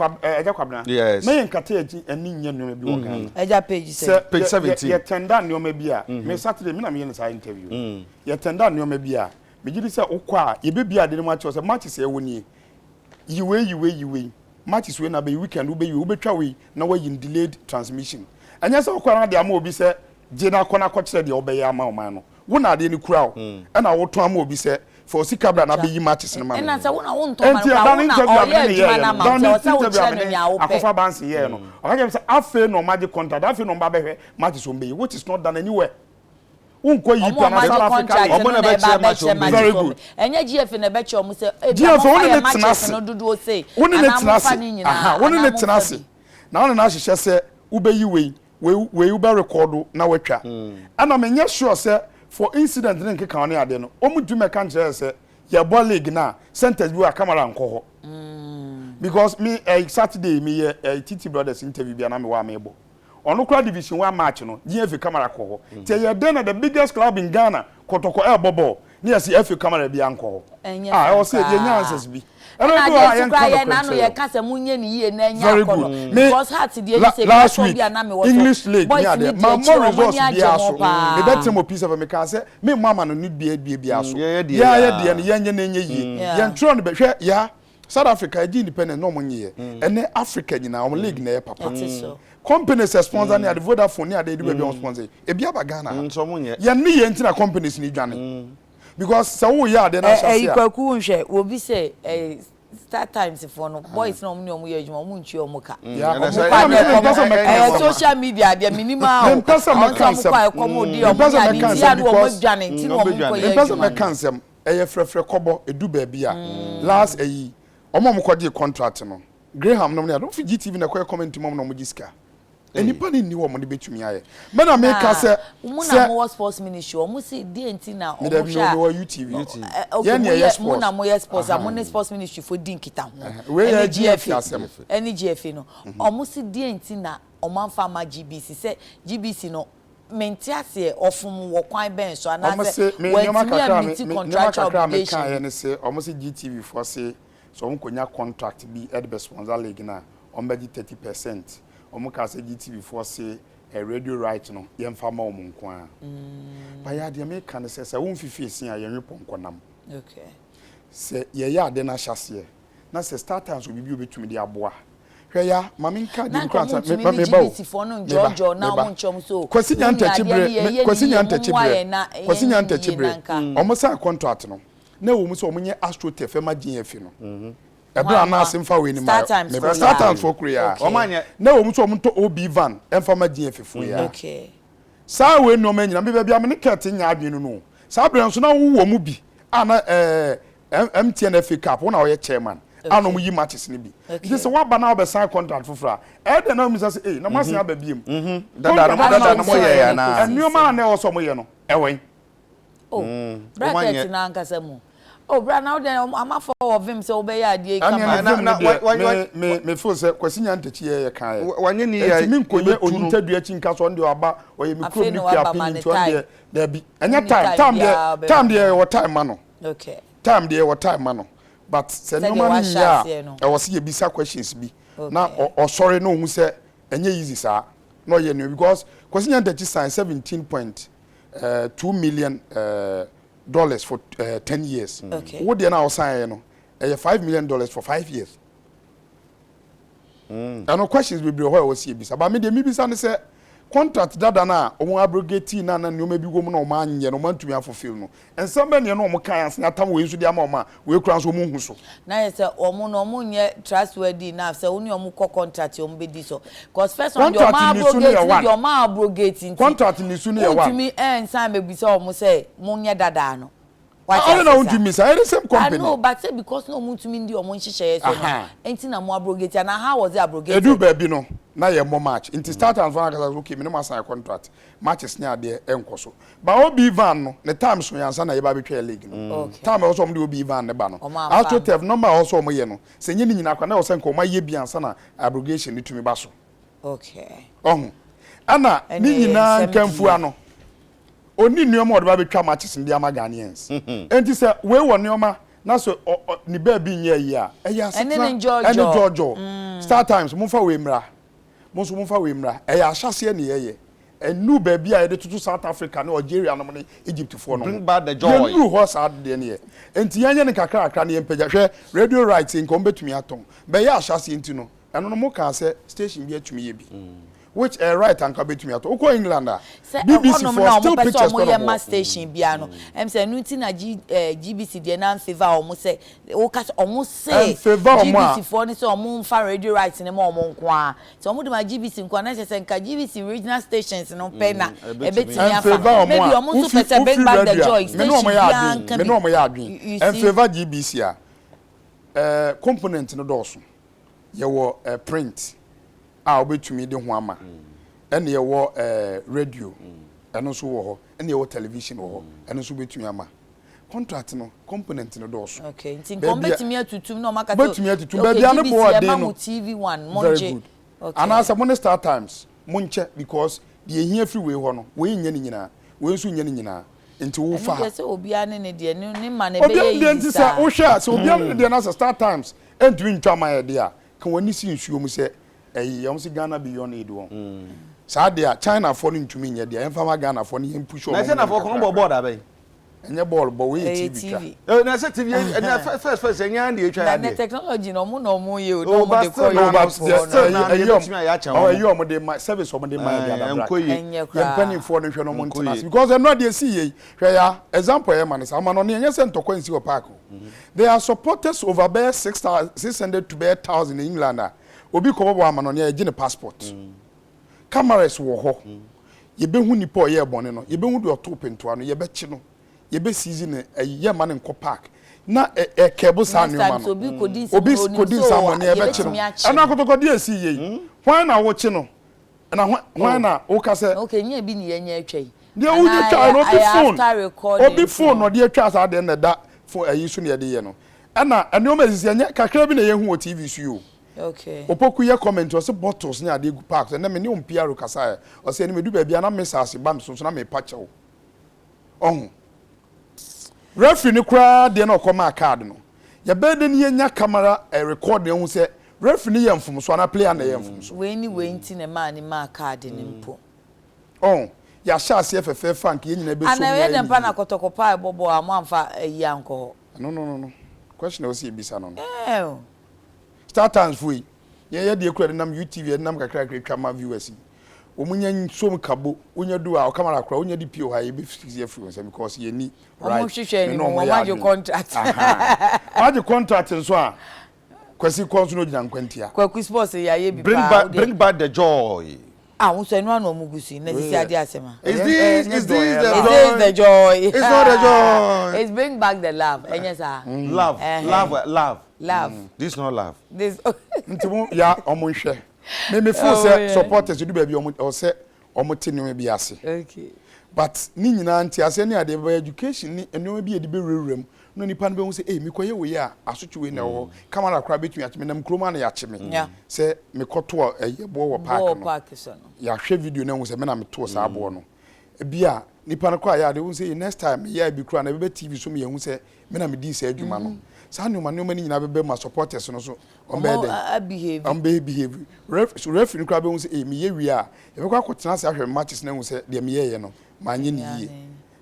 Kwab eh, Agya Kwabena, Yes. mɛyɛ nkate akyi ani nyɛ nneɛma bi wɔ Ghana. Agya page sɛ. Sɛ Page yɛ- yɛ- 17. yɛ tender nneɛma bi a, me Saturday me na meyɛ no saa interview. Yɛ tender nneɛma bi a, megye di sɛ wokɔ a, yɛbɛbie ade no mu akyerɛ wo sɛ matches a ɛwɔ nie. Yi wei, yi wei, yi wei. Matches wei na bɛyi, weekend wobɛyi wei, wobɛtwa wei na woayi no delayed transmission. Ɛnyɛ sɛ wokɔ a na de ama obi sɛ gye na kɔ na kɔkyerɛ deɛ wobɛyɛ ama ɔman no. Wo na adeɛ no kura wo, ɛna wotɔn ama obi sɛ fa wo sika bra na bɛyi matches no ma me. Ɛna sɛ wo na wontɔn ma no Enti koraa, ɛda wo no na interview a ɔyɛ me ne no adwuma yɛeɛ no no, ama da wo, no nti ɛwɔ sɛ interview a wokyerɛ me no ne nea wopɛ. Akɔfa Bansi yɛeɛ no, ɔka kyerɛɛ me sɛ afei na wɔagye contract, afei na wɔba abɛhwɛ matches a wɔbɛyi, which is not done anywhere. Wonkɔ Wɔn EP a anaa wɔagye South Africa contract league. no Wɔn na na ɛba ɛbɛkyerɛ match abɛkyerɛ wɔn bɛyi. matches Very wɔn good. Ɛnyɛ GFA na ɛbɛkyerɛ wɔn sɛ ebia GFA, wo momfa ne yɛn no tena matches ase. no dodoɔ sei, Wo ne no anaa tena momfa ase. ne Aha, nyinaa, wo ne anaa no tena momfa ase. bi. Na wo ne no ahyehyɛ sɛ wobɛyi wei, wei, wei wobɛ rekɔɔdo na woatwa. Ɛna menyɛ sure sɛ for incident ne nkekaho ne adeɛ no, wɔntumi mmɛka nkyerɛ yɛ sɛ yɛbɔ league no a, centres bi wɔ a camera nkɔ hɔ. Because me, eh, Saturday meyɛ eh, TT Brothers interview bi a na mewɔ a mebɔ. Ɔno koraa Division One match no, GFA camera kɔ hɔ. Nti ɛyɛ dɛn na the biggest club in Ghana, Kotoko ɛrebɔ bɔɔl, ne yɛse FA camera biara nkɔ hɔ? Ɛnyɛ Ah, fun ɛwɔ sɛ yɛnya koraa. answers bi. Ɛna Ɛna ebi wɔ hɔ a adeɛ nso yɛnka koraa yɛ nokorɛ n'ano nkyerɛ yɛn. yɛka sɛ monyɛ no yie na ɛnyɛ Very akɔnɔ. good. Me, Because heart deɛ la, ni sɛ last platform week, bi a na mewɔ so. English league ne Boys no adeɛ, di mammɔ akyire, wɔn results ani agye biara ho so. paa. Mebɛtena mu Peace FM, mekaa sɛ memmɔ amanɔne dua dua biara so. Yɛyɛ deɛ Yɛn ara yɛ yɛ deɛ no, yɛnyɛ na ɛnyɛ yie. Yeah. Yɛntwerɛ no bɛ, hwɛ, yaa, South Africa yɛgye independence na wɔn nyeɛ. Ɛnɛ Africa nyinaa wɔn league na ɛyɛ papa. Ɛte so. Companies ɛ sponsor ne ade, Vodafone ne ade edu baabi a wɔn sponsor yi, ebi aba Ghana ha. Nso wɔn nyɛ. Yɛn ne yɛn nti na companies no dwane. Because sɛ woyɛ ade na ahyɛ Ɛyi ase a. Kwaku nhwɛ, obi sɛ ɛyi Star Times foɔ no, boys na wɔn ne wɔn yɛ adwuma, wɔn ntua wɔn ka. Yeah, Ɛnɛ wɔn sɛ kɔ a Ɛna na ɛkɔm, ɛkɔm, sɛ mɛka ɛyɛ nsɛm. social media deɛ minim a o. Mempɛ sɛ Wɔn mɛka sɛ wɔn nsɛm. kɔ a ɛkɔm odi wɔn Mempɛ sɛ ne ade mɛka nti nsɛm yɛ a na wɔn because adwane nti na wɔn nkɔ yɛ mempɛ sɛ adwuma mɛka no. nsɛm. Ɛyɛ frɛfrɛ kɔbɔ edu baabi a last ɛyi wɔn a wɔkɔgye contract no Graham nom ne ade wofi GTV na ɛkɔyɛ comment mu na wɔn gye sika. Nnipa no nni hɔ a wɔde betumi ayɛ. Mɛ na meka sɛ Mo na sɛ mo wɔ sports ministry, wɔn si deɛ nti na me wɔn dabi hwɛ me a. wɔ UTV. Ɛ okay, Yɛn mo na yɛyɛ yɛ mo sports. na mo yɛ sports a mo ne sports ministry fo di nkita ho. Wei yɛ Ɛne GFA GFA asɛm. ɛne GFA no, wɔn si deɛ nti na wɔn amfa ama GBC sɛ GBC no mente aseɛ ɔfom wɔ kwan bɛn so Wɔn anaasɛ se me nneɛma wɔntumi kakra a me amiti me nneɛma contractual kakra a me obligation kaeɛ bi. ne sɛ wɔn se GTV foɔ se sɛ wɔn kɔnya contract bi de bɛ sponsor league no a wɔn bɛgye 30%. Wɔn kaa sɛ GTV foɔ se eh, radio right no yɛmfa ma wɔn nko ara. But yɛ adeɛ meka ne sɛ sɛ womfifi esi a yɛnwe pɔnkɔ nam. Okay. Sɛ yɛyɛ ade no ahyɛaseɛ na sɛ Star Times wɔ biribi a obetumi de aboa. Hwɛ ya, ma menka Na ade bi nka koraa ɔmo ansa, ntumi me, ne meba o, GBC foɔ no meba, ngyɔɔgyɔɔ na meba. ɔmo nkyerɛ ɔmo sɛ o, Kwasi mo nua Nyantakyi adeɛ no bere, me, yɛyɛ ne Kwasi yie, Nyantakyi mommoa bere, yɛn na Kwasi yɛnyɛ ne Nyantakyi yie bere, na nka. ɔmo sign contract no, na ɛwɔ mu sɛ ɔmo nyɛ AstroTurf ɛma GFA no. Ɛberɛ a Hwan na mo a? ase mfa wei no Star ma, Times meba, foɔ Star yi Times a? foɔ koro yi ara. Okay. Wɔn anyɛ. Na ɛwɔ mu sɛ ɔmo ntɔ OB van ɛmfa ma GFA foɔ yi ara. Okay. Saa wei nnoɔma nyina, me baabi a me ne Kurt nyɛ adwene no no o. Saa berɛ nso na wowɔ mu bi a na ɛɛ MTN FA Cup wo na woyɛ chairman a na wɔyi matches no bi. Nti sɛ woaba na wobɛ sign contract foforɔ a, ɛyɛ dɛn na womisa sɛ ei na moasan aba biom? Dada no Contract dada a no na moyɛɛ wɔyɛ anaa? Nnoɔma a na ɛwɔ sɛ wɔyɛ no ɛwɔ he? Oh, bra Wɔanyɛ. Kurt no ankasa mu. Oh, bra na wo deɛ amafo wɔ vim sɛ wobɛyɛ adeɛ yi Ɛne kama. ne Na vim na no deɛ wa wa me me me feel sɛ Kwasi Nyantakyi yɛ yɛ kan yɛ. wanyɛ ne yie a Nti me nkɔyɛ yɛbɛtu no. onyintadua akyi nka sɛ ɔno deɛ waba ɔyɛ me Afei kurom na ne waba kuapem ma ne nti ɔno time. deɛ daabi. Ɛnyɛ Wonni time time time deɛ biara wobɛma time deɛ no. yɛwɔ time ma no. Okay. Time deɛ yɛwɔ time ma no but sɛ Sɛdeɛ nneɛma no wahyɛ nyɛ a aseɛ no. ɛwɔ sɛ yɛbisa questions bi na Okay. ɔsɔre na ɔhu sɛ ɛnyɛ easy saa na ɔyɛ nneɛma because Kwasi Nyantakyi sign 17.2 million dollars for 10 years. Okay. Wo deɛ no a ɔsign yɛ no ɛyɛ $5 million for 5 years. Ɛno questions bebree wɔ hɔ a ɛwɔ sɛ yɛbisa, but me deɛ mebisa ne sɛ contract dada no a wɔn abrogate na na nneɛma bi wɔ mu na wɔn anyɛ no, wɔn antumi afulfill no, nsɛm bɛ neɛ na wɔn kan ase atam wei nso de ama wɔn a wei kura nso wɔn nhu so. Na yɛ sɛ wɔn no wɔn nyɛ trustworthy enough sɛ wɔn ne wɔn kɔ contract wɔn bɛ di so, cause first one deɛ wɔn Contract ni so no abrogate yɛ ne one. deɛ wɔn abrogate nti Contract ni so no yɛ one. wontumi ɛnsan bɛbisa wɔn sɛ mo nyɛ dadaa no. Wate Ɔno na ase wontumi misa, ɛyɛ the same I company. know, but say because na wɔn ntumi ndi wɔn nhyehyɛeɛ so no nti na mo abrogate, and how was it abrogated? Edu baabi no na yɛ mmɔ match nti Star Times fo no akasa sɛ okay, me ne mo asan contract, matches ne adeɛ ɛnkɔ so, but OB van no ne time so yɛ ansa na yɛba abɛtwa yɛ league no. Time a ɛwɔ sɛ wɔn de OB van ne ba no, Wɔn amfa AstroTurf nɔɔma a ɛwɔ sɛ wɔn yɛ no, sɛ nye ne nyinaa koraa na ɛwɔ sɛ nka wɔn ayɛ bi ansa na abrogation no tumi ba so. Ɔho ɛna Ɛne ne ɛyɛ nyinaa nsɛm nkamfua pii. no oni nneɛma a ɔde ba bɛtwa matches no de ama Ghanaians. Enti sɛ wei wɔ nneɛma na sɛ ɔ ɔ ne baabi nyɛ yie a, ɛyɛ asetena ɛne dwɔɔdwɔɔ. Star Times, momfa wei mmra, mo nso momfa wei mmra. Ɛyɛ ahyɛaseɛ na yɛyɛ. Ɛnnuu baabi a yɛde toto South Africa ne Algeria nom ne Egyptfoɔ no ho. Yɛnnuru hɔ saa deɛ no yɛ. Enti yɛnyɛ no nkakrakra na yɛmpagya. Hwɛ, radio rights yi, nka wɔbɛtumi atɔn. Bɛyɛ ahyɛaseɛ nti no, ɛno no mokaa sɛ station bi atumi yɛ bi. Which ɛyɛ right anka wobɛtumi atɔ. Wokɔ England a, Sɛ BBC ɛhɔnom foɔ na still wɔpɛ sɛ pictures pɛ na wɔyɛ wɔwɔ. ma station biara no, ɛm sɛ ɛno nti na G eh, GBC deɛ na amfavour wɔn sɛ, woka sɛ wɔn se Ɛmfavour wɔn a. GBC foɔ no sɛ wɔn mfa radio rights no ma wɔn nko ara. Sɛ wɔn de ma GBC nko ara na kyerɛ sɛ nka GBC regional stations no pɛ na Ɛbɛtumi. ɛbɛtumi afa. Ɛmfavour wɔn Maybe a, wɔn nso wofi pɛ sɛ bring wofiri back the radio a, joy, me ne station wɔn yɛ biara adwene, nka me ne bi. wɔn yɛ adwene. You, you see? Ɛmfavour GBC a, eh, component no dɔɔso. Yɛwɔ eh, print a wobɛtumi de ho ama, ɛne yɛwɔ eh, radio, ɛno nso wɔ hɔ, ɛne yɛwɔ television wɔ hɔ, ɛno nso wobɛtumi ama. Contract no, component no dɔɔso. Okay, nti nka wɔn Baabi a bɛtumi atutum na wɔn aka sɛ, wobɛtumi atutum, okay, baabi a ne GBC boɔ yɛma ɔden mo no, TV one, very mongye. good. Okay. Anaasɛ mo ne Star Times monkyɛ because deɛ ɛhia firi wei hɔ no, wei nyɛ ne nyinaa, wei nso nyɛ ne nyinaa, nti wo Ɛno fa deɛ ha. sɛ obiara ne ne deɛ, ne ne ma no Obiara ɛbɛyɛ ne deɛ easy nti sɛ saa. wohwɛ a, sɛ obiara ne ne deɛ na sɛ Star Times ɛntumi ntwa ma yɛ deɛ a, ka w'ani si nsuo mu sɛ ɛyi wɔn sɛ Ghana beyond aid wɔn saa deɛ a China foɔ no ntumi nyɛ deɛ yɛnfa ma Ghana foɔ no yɛn push wɔn Na mu nyɛ no China foɔ kɔn bɔ kakrakra bɔɔl abɛn. ɛnyɛ bɔɔl bɔ wei yɛ Ɛyɛ TV twa. TV. Eh, na sɛ TV ɛnɛ first first ɛnyɛ andi etwa Na ya nɛ deɛ. technology no ɔmo na ɔmo yɛ o na Oh, ɔmo but de still kɔ na No, but Europe still hɔ no. still na ɛyi deɛ ɔmo ebetumi ayɛ akyɛn ɛyi wɔn. ɔmo de ma service ɔmo de ma yɛ de Ɛɛ adabra nkɔ ka yie. Ɛnyɛ yɛn koraa. mpanimfoɔ no hwɛ na ɔmo Nkɔ ntena ase yie. because ɛno adeɛ si yie hwɛ ya example yɛ ma no saa ama no ɔno ɛnyɛ sɛ ntɔkwa nsi wɔ park o there are supporters over bɛyɛ 6,600 to bɛyɛ 1,000 in England a obi kɔ bɔbɔ ama no ɔno yɛgye ne passport cameras wɔ hɔ yɛbɛhu nipa a ɔyɛɛ bɔne no yɛbɛhu deɛ ɔtoo pentoa no yɛbɛkye no yɛbɛsiisi no ɛyi yɛmma no nkɔ park na ɛkɛbo saa Next time nneɛma sɛ no obi kɔdi obi nsɛm onim kɔdi sɛ o nsɛmmɔne yɛbɛkye no yɛbɛtumi akye ɛno no. akotokɔdeɛ ɛsii yei hwan na wokye no na hwan na woka sɛ Okay, nyɛ bi ne yɛnyɛ atwa yi. deɛ wode Anaa twa no obi ɛyɛ phone after recording obi nti phone no. na ɔde atwa saa deɛ na ɛda phone ayi so na yɛde yɛ no ɛna nneɛma esisi ɛnyɛ kakra bi na yɛhu wɔ TV so yi o Okay. Opoku yɛ comment ɔse bottles ne adeɛ gu park so ɛnɛ me ne wɔn PRO kasaeɛ ɔse ɛne medu baabi a na missiles ba me so nso na mepa kyɛw ɔho referee no koraa deɛ na ɔkɔ maa card no yɛbɛyɛ dɛ ne yɛnya camera eh, record na ehu sɛ referee no yɛ mfomso anaa player na ɛyɛ mfomso. Wei ne wei nti na ɛmaa ne maa card no mpo. Ɔho yɛahyɛ aseɛ fɛfɛɛfɛ a nka yɛn nyinaa bɛsom Ana ne ɛyɛ ayɛ dɛn ne pa na yie. kɔtɔkɔ paa ɛbɔ bɔɔl a moamfa ayi ankɔ hɔ? No no no no question a ɛwɔ sɛ yɛbisa no no. Ɛɛ o. Star Times foɔ yi, yɛn yɛ deɛ kura de nam UTV yɛde nam kakra kakra twa ma viewers yi. Wɔn nya nsom kabo, wonya du a ɔkamara kora, wonya de pie wɔ ha yɛbɛ fix afiri wɔn nsam because yɛn ni Wɔn right. hwehwɛ Me anim, ne wɔn wɔn yɛ agye adwene. contract. Ahaa. Wɔn agye contract nso a, Kwasi kɔ nso na ogyina nkwantia. Kwaku sports yɛ ayɛ bi Bring paa back wo deɛ. bring back the joy. Ah wo nso ɛno ano ɔmo gu so yi na sisi ade asɛm a. Is this is this the Is this the joy? joy? It's not the joy. It's bring back the love ɛnyɛ saa. Love love love. Love. This not love. This. Nti mo ya ɔmo nhwɛ. Me me feel sɛ supporters du baabi ɔmo ɔsɛ ɔmo te nneɛma bi ase. Okay. But ne nyinaa nteaseɛ ne adeɛ bɛba education ne nneɛma bi a yɛde bɛwurawura mu na nipa no bɛhu sɛ ei mekɔyɛ wei a asotwe wei na ɛwɔ hɔ camera koraa bɛtumi akye me nam kurom a na yɛakye me sɛ mekɔto ɛyɛ boɔ wɔ park no yɛahwɛ video no ahu sɛ me na metoo saa boɔ no bi a nipa no koraa yɛ ade wohu sɛ next time meyɛ bi koraa na ɛbɛbɛ TV so ma yɛahu sɛ me na medii saa adwuma no saa nneɛma nneɛma no nyinaa bɛbɛ ma supporters no so wɔn bɛyɛ dɛn wɔn bɛyɛ behave ref so referee no koraa bɛhu sɛ ee meyɛ wie a yɛbɛkɔ akɔtena ase ahwɛ matches no ahu sɛ deɛ meyɛeɛ no manyɛ ne yie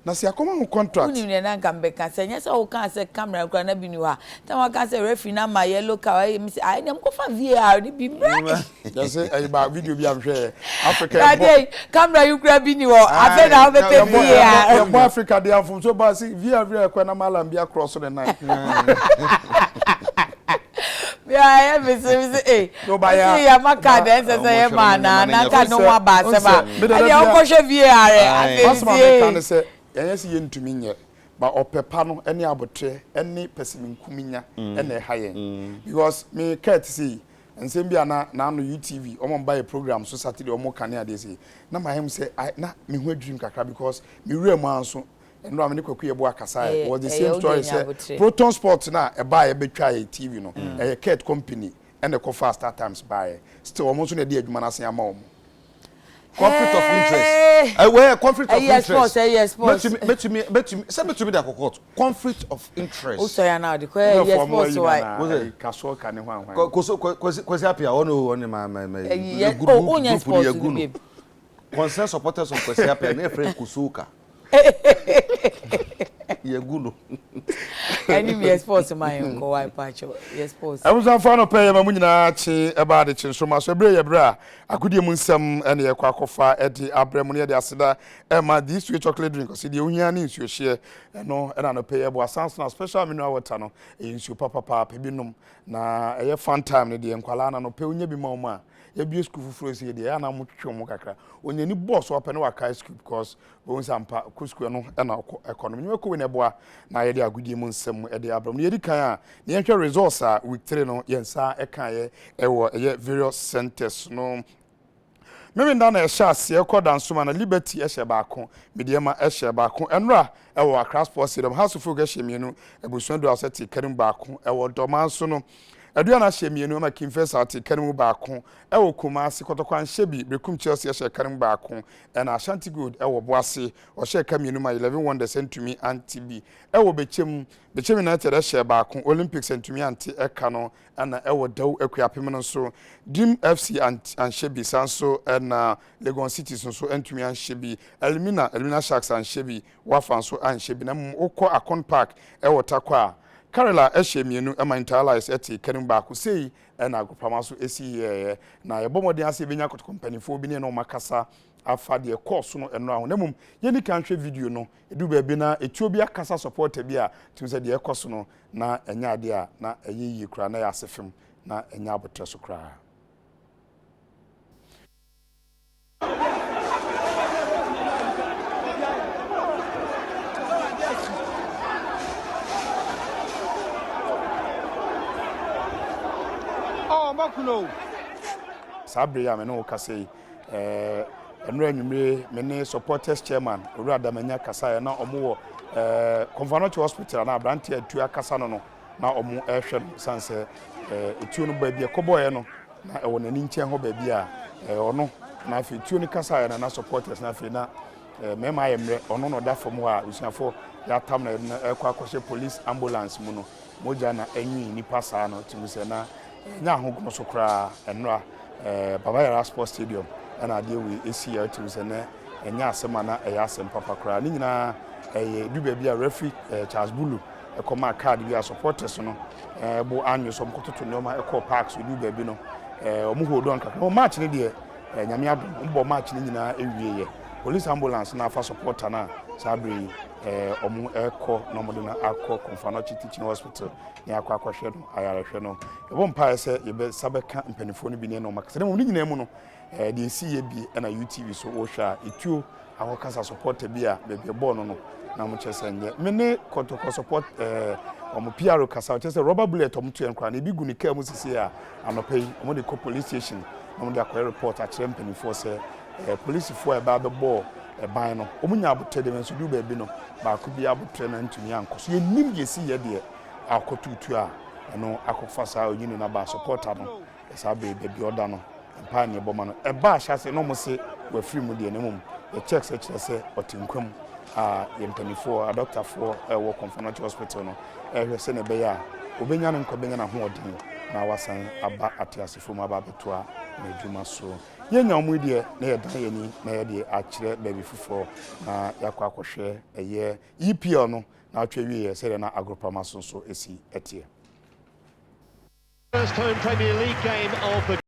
na sɛ yɛakɔma ho contract. Wonim deɛ na nka mebɛka sɛ nyɛ sɛ wokaa sɛ camera no koraa na bi ni hɔ a na waka sɛ referee no ama yellow card ayɛ me sɛ ayɛ deɛ mokɔfa VAR no bi mmra. Yɛsɛ ɛyi ba video bi a mehwɛ Africa ɛbɔ. Adeɛ camera yi koraa bi ni hɔ afei na wobɛpɛ VAR. Yɛbɔ Africa deɛ mfomso ba se VAR VAR kɔ na malam bi akorɔ so ne nan. Yeah, me se me se eh. Ɔsi yɛ ma card ɛnsɛ sɛ yɛ ma na na card no ho aba asɛm a. Ɛdeɛ ɔnkɔhwɛ VAR afei me se eh. Asɛm a meka ne sɛ yɛnyɛ sɛ yɛntumi nyɛ but ɔpɛ pa no ne abotrɛ ne pɛsɛmenkominya na ɛha yɛn because me kaa te sei nsɛm bi a na n'ano UTV wɔn ba yɛ program so Saturday wɔn ka ne adeɛ sei na mayɛ mu sɛ na me ho adwirim kakra because me wura mu ara nso Nnora me ne Kwaku Yeboah kasaeɛ was the same story sɛ Proton Sport no a ɛbaeɛ bɛtwaa yɛ TV no ɛyɛ Kurt company ɛna ɛkɔfaa Star Times baeɛ still wɔn nso na ɛde adwuma no asen ama wɔn. Conflict of interest. Ɛwɛ conflict of Ɛyɛ interest. sports, ɛyɛ sports. Mɛtumi mɛtumi mɛtumi sɛ mɛtumi de akɔ court. Conflict of interest. O sɔ ya na ɔde kɔ ɛyɛ sports wa. Wose? Kasoɔ ka ne ho ahwan. Koso Kwesi Kwesi Appiah ɔno ɔne ma ma ma. Ɛyɛ o o nyɛ sports no bi. Concerned supporters of Kwesi Appiah ne yɛ frɛ Kosoka. Yɛgu no. Ɛne yɛ sports ma yɛn nkɔ wa mpakyɛw yɛ sports. Abusuafo anɔpa yi yɛma mo nyinaa kye ɛba ade kye nsoroma so. Ɛberɛ yɛ berɛ a agodie mu nsɛm ɛne yɛkɔ akɔfa ɛde abrɛ mo no yɛde aseda ɛma This Way chocolate drink ɔse deɛ ohia ne nsuo hyeɛ ɛno ɛna anɔpa yi ɛboa san so na special mineral water no ɛyɛ nsuo papapaapa bi nom na ɛyɛ fun time no deɛ nkwalaa no anɔpa yi wonya bi ma wɔn a yɛabue sukuu foforɔ sei deɛ ɛyɛ a na wɔtwetwe wɔn kakra onyani bɔɔ so apɛ na wakae sukuu because wɔn sɛ ampa kɔ sukuu ɛno ɛna ɔkɔ ɛkɔ no nnwuma kɔ na ɛboa na yɛde agodie mu nsɛm ɛde abrɛ mu yɛdi kan a na yɛnhwɛ results a week 3 no yɛn nsa ɛkaeɛ ɛwɔ ɛyɛ various centers no. Memenda na ɛhyɛ aseɛ kɔ Dansoma na Liberty hyɛ baako, Medeama hyɛ baako. Ɛnora ɛwɔ Accra Sports Stadium, Hearts of Oak hyɛ mmienu, Abusua Duaso te ka no mu baako. Ɛwɔ Dɔmaa nso no, Aduana hyɛ mmienu ɛma King Faisal te ka no mu baako. Ɛwɔ Kumasi, Kɔtɔkɔ anhyɛ bi, Berekum Chelsea hyɛ ka no mu baako. Ɛna Ashanti Gold ɛwɔ Boase, ɔhyɛɛ ka mmienu ma Eleven Wonders antumi ante bi. Ɛwɔ Bekyem, Bekyem United hyɛɛ baako, Olympics antumi ante ɛka no. Ɛna ɛwɔ Dawu Akuapem no nso, Dream FC anhyɛ bi, saa nso na Legon Cities nso antumi anhyɛ bi, Elmina, Elmina Sharks anhyɛ bi, Wafa nso anhyɛ bi. Na mmom wokɔ Akon Park ɛwɔ Tarkwa a, Karela hyɛɛ mmienu ma Inter Allies tee ka no mu baako. Sei na agoprama so si yɛeɛ. Na yɛbɔ mmɔden ara sɛ yɛbɛnya kɔtɔkɔ mpanimfoɔ bi ne yɛne wɔn akasa afa deɛ ɛkɔɔ so no nnora ho. Na mmom yɛnni kan nhwɛ video no. Ɛduru baabi na etuo bi akasa supporter bi a, tumi sɛ deɛ ɛrekɔ so no na ɛnyɛ adeɛ a na ɛyɛ yie koraa, na ɛyɛ asefem, na ɛnyɛ aboterɛ so koraa. Saa bere yi a me ne wo kasa yi, Eh, ɛnora anwummere me ne supporters chairman Owura Damanya kasaeɛ na ɔmo wɔ eh, Komfo Hospital na aberanteɛ atuo akasa no no na ɔmo ɛrehwɛ no san sɛ eh, etuo no baabi ɛkɔbɔeɛ no na ɛwɔ n'ani nkyɛn hɔ baabi a eh, ɔno na afei tuo no kasaeɛ no na supporters na afei na eh, mmarima ayɛ mmerɛ ɔno na ɔda fam hɔ a abusuafoɔ yɛatam na yɛde no ɛrekɔ akɔhyɛ police ambulance mu no Mogya na ɛnwii nnipa saa no tumi sɛ na ɛnyɛ ahogono so koraa ɛnora ɛɛ Baba Yara Sports Stadium ɛna adeɛ wei ɛsi yɛ tumi sɛ nɛ ɛnyɛ asɛm a na ɛyɛ asɛm papa koraa ne nyinaa ɛyɛ du baabi a referee ɛɛ Charles Bulu ɛkɔmaa card bi a supporters no ɛɛ bo anwe so wɔkɔtoto nneɛma ɛkɔɔ park so du baabi no ɛɛ wɔn hold on kakra wɔn match no deɛ ɛɛ nyame adom wɔn bɔ match no nyinaa ɛwie yɛ police ambulance na afa supporter no a saa bere yi Wɔn rekɔ na wɔde no akɔ Komfo Anokye Teaching Hospital na yɛakɔ akɔhwɛ no ayarehwɛ no. Yɛbɔ mpaeɛ sɛ yɛbɛsa bɛka mpanimfoɔ no bi ne ɛna wɔn akasa. Na mmom ne nyinaa mu no, deɛ ɛsi yɛ bi na UTV so wohwɛ a ɛtuo akɔkasa supporter bi a baabi ɛbɔɔ no no na wɔn kyerɛ sɛ nyɛ. Me ne kɔtɔkɔ support wɔn PRO kasa ɔkyerɛ sɛ rubber bullet wɔn to yɛn koraa na ebi gu ne kaa mu sisi a anɔpa yi wɔn de kɔ police station na wɔn de akɔyɛ report akyerɛ mpanimfoɔ sɛ Polisifoɔ a ɛbaa bɛbɔɔ ban no, wɔnyaa aboterɛ deɛ, nanso ɛduru baabi no, baako bi aboterɛ no antumi ankɔ so. Yɛnnim deɛ ɛsiiɛ deɛ akɔto tuo a ɛno akɔfa saa onyini no aba. Supporter no, saa berɛ yi, baabi a ɔda no, mpaeɛ na yɛbɔ ma no. Ɛbaa ahyɛaseɛ na wɔse wafiri mu deɛ, na mmom yɛ checks kyerɛ sɛ ɔte nkwa mu a yɛn mpanimfoɔ, adɔktafoɔ a ɛwɔ Komfo Anokye Hospital no rehwɛ sɛdeɛ ɛbɛyɛ a ɔbɛnya ne nkwa, bɛnya n'ahoɔden na wasan aba ateasefoɔ mu aba abɛtoa n'adwuma so. Yɛnya wɔn yi deɛ na yɛdan yɛn ani na yɛde akyerɛ baabi foforɔ na yɛakɔ akɔhwɛ ɛyɛ EPL no na atwa awieɛ sɛdeɛ na agoprama so nso si teɛ. First home Premier League game of the.